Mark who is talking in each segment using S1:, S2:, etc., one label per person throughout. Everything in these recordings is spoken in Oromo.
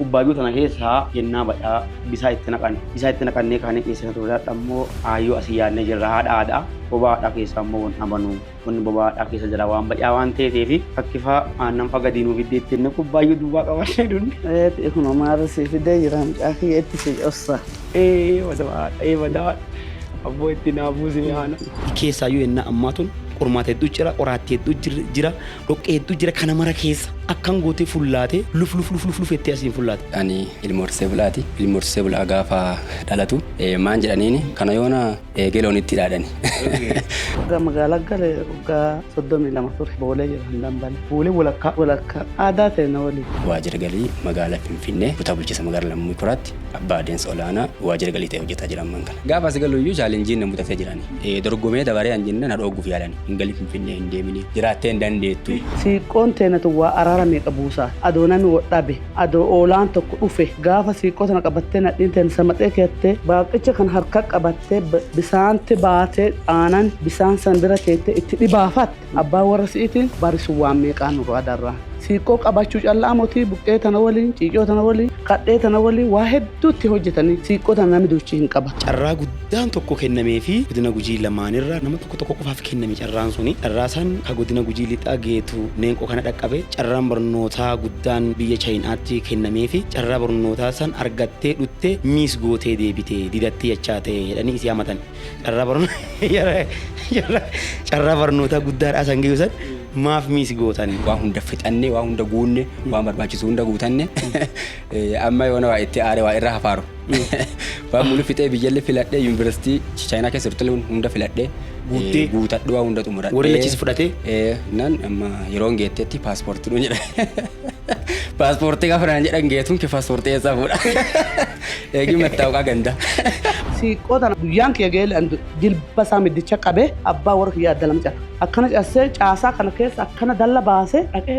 S1: Kubbaayyuu tana keessaa yennaa badhaa bisaa itti naqan. Bisaa itti naqannee kaanee keessana turre ammoo aayyoo asii yaadnee jirra haadha aadaa. Bobaa haadhaa keessaa immoo wanni dhabanu wanni bobaa haadhaa keessa jira waan badhaa waan ta'eef fakkifaa aannan fa gadii nuu fiddee itti jennee kubbaayyuu duwwaa qabannee dhunne.
S2: Eeti kunoo maarra sii fidee jira mucaa kiyya itti si cossa.
S1: Ee badaa ee badaa abboo itti naa buusine haana. Keessaayyuu yennaa ammaa tun qormaata hedduu jira qoraattii hedduu jira dhoqqee hedduu jira kana mara keessa akkan gootee fullaatee luf luf luf luf luf jettee asiin fullaate.
S3: Ani ilma horsee bulaati. Ilmi horsee bulaa gaafa dhalatu maan jedhaniini kana yoona eegee loonitti hidhaadhani.
S2: Waggaa magaalaa gale waggaa 32 ture. Boolee jira hin dambale.
S1: Boolee walakkaa.
S2: Walakkaa aadaa ta'e na waliin.
S3: Waajjira galii magaalaa Finfinnee kutaa bulchiinsa magaalaa Lammii Kuraatti abbaa adeemsa olaanaa waajjira galii ta'ee hojjetaa jira ammaan kana. Gaafa as galu iyyuu chaalenjiin na mudatee jirani. Dorgomee dabaree an jennaan na dhoogguuf yaalani. Hin galin Finfinnee hin deemini. Jiraattee hin dandeettu.
S2: Siiqqoon teena tun waa araara meeqa buusaa. Adoo nami wodhabe, adoo oolaan tokko dhufe, gaafa siiqqoo tana qabattee nadhiin teena samaxee keettee, baaqqicha kana harka qabattee bisaanti baatee aanan bisaan san bira teettee itti dhibaafatte, abbaan warra si'iitiin bari sun waan meeqaa nurraa darraan. Siiqqoo qabachuu callaa motii buqqee tana waliin, ciicoo tana waliin, kadhee tana waliin waa hedduu itti hojjetanii siiqqoo tana nami duuchii hin qabatu.
S1: Carraa guddaan tokko kennameefii godina Gujii lamaanirra nama tokko tokko qofaaf kenname carraan suni. Carraa san ka godina Gujii Lixaa Geetu Neenqoo kana dhaqqabe. Carraan barnootaa guddaan biyya Chayinaatti kennameefi carraa barnootaa san argattee dhuttee miis gootee deebite didattee jechaa ta'e jedhanii isii hamatan. Carraa barnootaa guddaadhaa san geessu san maaf miis gootan?
S3: Waa hunda fixanne, waa hunda guunne, waan barbaachisu hunda guutanne amma yoona waa itti aare waa irra hafaaru. Waan mulu fixee biyyallee filadhee yuunivarsiitii Chaayinaa keessa turte hunda filadhee
S1: Guuttee?
S3: Guutadhu waa hunda xumuradhee.
S1: Warri lachis fudhatee?
S3: Nan amma yeroon geettetti paaspoortii nuun jedhan. Paaspoortii gaafa naan jedhan geetuun kee paaspoortii eessaa fuudha? Eegii mattaawqaa ganda.
S2: Siiqqoo tana guyyaan kiyya ga'ee an jilba isaa middicha qabee abbaa warra kiyya adda lama cata. Akkana cassee caasaa kana keessa akkana dalla baasee dhaqee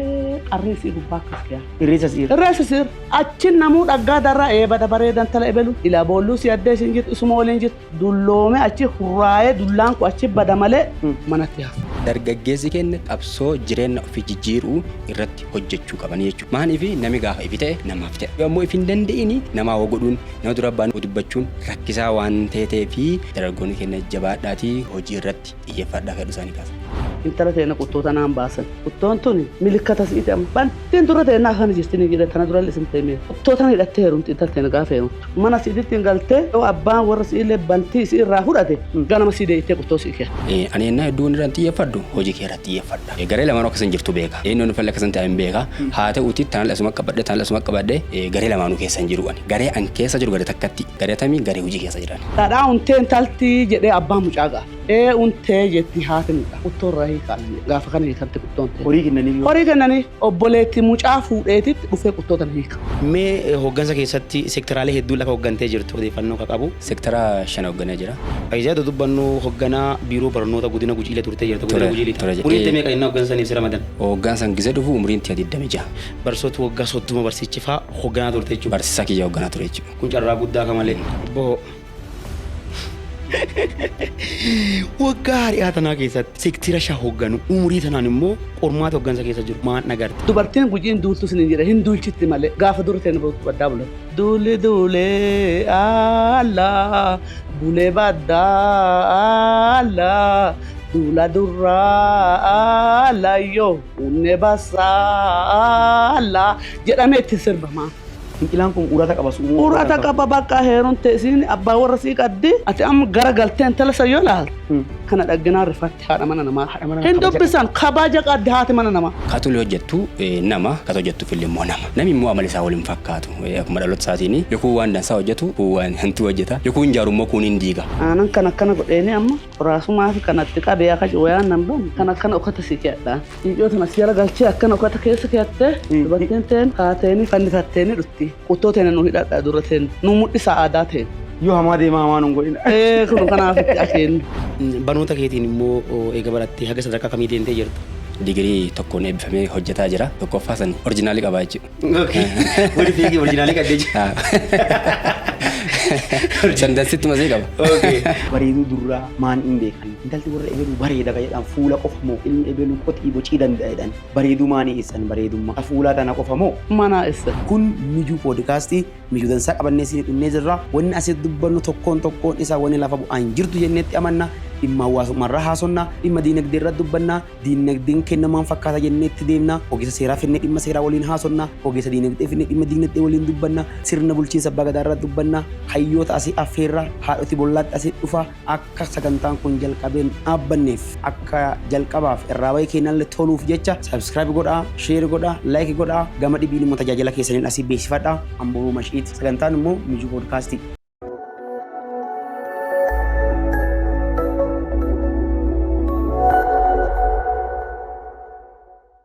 S2: qarree isii gubbaa akkas kiyaa.
S1: Irreessa siira.
S2: Irreessa siira. Achi namuu dhaggaa darraa eebada bareedan tala ebelu ilaa boolluu si addee isin jirtu isuma waliin jirtu. Dulloome achi hurraa'ee dullaan kun achi bada malee manatti hafa.
S3: Dargaggeessi keenna qabsoo jireenna ofii jijjiiruu irratti hojjachuu qabanii jechuudha. Maaniif nami gaafa ifi ta'e namaaf ta'e. Yoo ammoo ifi hin dande'ini namaa wa godhuun, nama dura ba'anii wa dubbachuun rakkisaa waan teeteefi dargaggoonni keenna jabaadhaatii hojii irratti xiyyeeffadhaa ka jedhu isaanii kaasa.
S2: Intala teena quttoo tanaan baasan. Quttoon tuni milikkata si'iti amma. Bantiin dura teenna akkana jirti ni jedhe tana durallee isin teemee. Quttoo tana hidhattee heerumti intalti teena gaafa heerumtu. Mana si'ititti hin galtee yoo abbaan warra si'illee bantii isii irraa fudhate ganama sii deeyitee quttoo si'i kenna.
S3: Ani ennaa hedduu wanni irraan xiyyeeffadhu hojii kee irratti xiyyeeffadha. Garee lamaanuu akka isin jirtu beeka. Eenyuun uffallee akka isin ta'e hin beeka. Haa ta'uutii tanallee asuma qabadhe tanallee asuma qabadhe garee lamaanuu keessa hin jiru ani. Garee an keessa jiru garee takkatti. Garee tamii garee hojii keessa jiran.
S2: Dhadhaa untee intalti jedhee abbaan mucaa gaafa. Ee untee jetti haati mucaa. Quttoo irraa hiikaa naan jedhe. Gaafa kana hiikamte quttoon tee.
S1: Horii kennaniif yoo.
S2: Horii kennanii obboleetti mucaa fuudheetitti dhufee quttoo tana hiika.
S1: Mee hooggansa keessatti sekteraalee hedduu lafa hooggantee jirtu odeeffannoo ka qabu.
S3: Sektara 5 hoogganee jira.
S1: Isaayaa dudubbannu hoogganaa biiroo barnoota godina Gujiilee turtee jirta. Godina
S3: Ture,
S1: Gujii Lixaa.
S3: ture.
S1: Umriin tee meeqa yennaa hooggansa saniif si ramadan?
S3: Hooggansan gizee dhufu umriin tiya 26.
S1: Barsoota waggaa 30 barsiichifaa hoogganaa turte jechuudha.
S3: Barsiisaa kiyya hoogganaa ture jechuudha.
S1: Kun carraa guddaa ka malee. Obbo Waggaa hari'aa tanaa keessatti sektira sha hoogganu umurii tanaan immoo qormaata hooggansa keessa jiru maan dhagarte.
S2: Dubartiin Gujiin duultu sinin jedhe hin duulchitti malee gaafa dura teena baddaa bulan. Duuli duulee alla bulee baddaa alla duula durraa alla yoo unnee bassaa alla jedhamee itti sirbamaa.
S1: Fincilaan kun urata qaba su'uu.
S2: Urata qaba bakka heerumte isiin abbaa warra sii qabdi ati amma gara galtee intala san yoo ilaalte kana dhagginaan rifatti haadha mana namaa
S1: Haadha mana
S2: hin
S1: kabaja
S2: dubbisan kabaja qabdi haati mana namaa.
S3: Ka tole hojjettu nama, ka hojjettuufillee immoo nama. Nami immoo amala isaa wal hin fakkaatu. Akkuma dhaloota isaatiin yoo kuun waan dansaa hojjetu, kuun waan hantuu hojjeta. Yoo kuun ijaaru immoo kuun hin diiga.
S2: Aanan kan akkana godheeni amma Qoraasumaafi kanatti qabee akka wayaan nan bane kan akkana ukkata sii keeyadhaan. Ciicoo tana si jala galchee akkana ukkata keessa keeyattee dubartiin teen kaateeni fannifatteeni dhutti. Quttoo teena nu hidhadhaa dura teen nu mudhisaa aadaa teen.
S1: Yoo hamaa deemaa hamaa nun godhina.
S2: Ee kun kanaaf itti akeennu.
S1: Barnoota keetiin immoo eega barattee haga sadarkaa kamii deemtee jirta?
S3: Digirii tokkoon eebbifamee hojjetaa jira. Tokkoffaa san orijinaalii qabaa jechuudha.
S1: Wali fiigii orijinaalii qabdee jira.
S3: Sandansitti masii qaba.
S1: Bareeduu durraa maan hin beekan. Intalti warra ebeluu bareeda ka jedhan fuula qofa moo ilmi ebeluu qoxii bocii danda'a jedhan. Bareeduu maanii ibsan bareedummaa? Fuulaa tana qofa moo?
S2: Mana isa.
S1: Kun Mijuu Poodikaastii mijuu dansaa qabannee isinii dhunnee jirra. Wanni asitti dubbannu tokkoon tokkoon isaa wanni lafa bu'aan jirtu jenneetti amanna. Dhimma hawaasummaa irraa haasofna, dhimma diinagdee irra dubbanna, diinagdeen kennamaan fakkaata jenneetti deemna, ogeessa seeraa finnee dhimma seeraa waliin haasofna, ogeessa diinagdee finnee dhimma diinagdee waliin dubbanna, sirna bulchiinsa abbaa gadaa irra dubbanna, hayyoota asii affeerra, haadhoti bollaatti asii dhufa, akka sagantaan kun jalqabeen dhaabbanneef akka jalqabaaf irraa bahee kennallee toluuf jecha subscribe godhaa, share godhaa, like godhaa, gama dhibiin immoo tajaajila keessaniin asii beeksifadhaa. Ambooruu Mashiiti. Sagantaan immoo Mijuu Poodkaastii.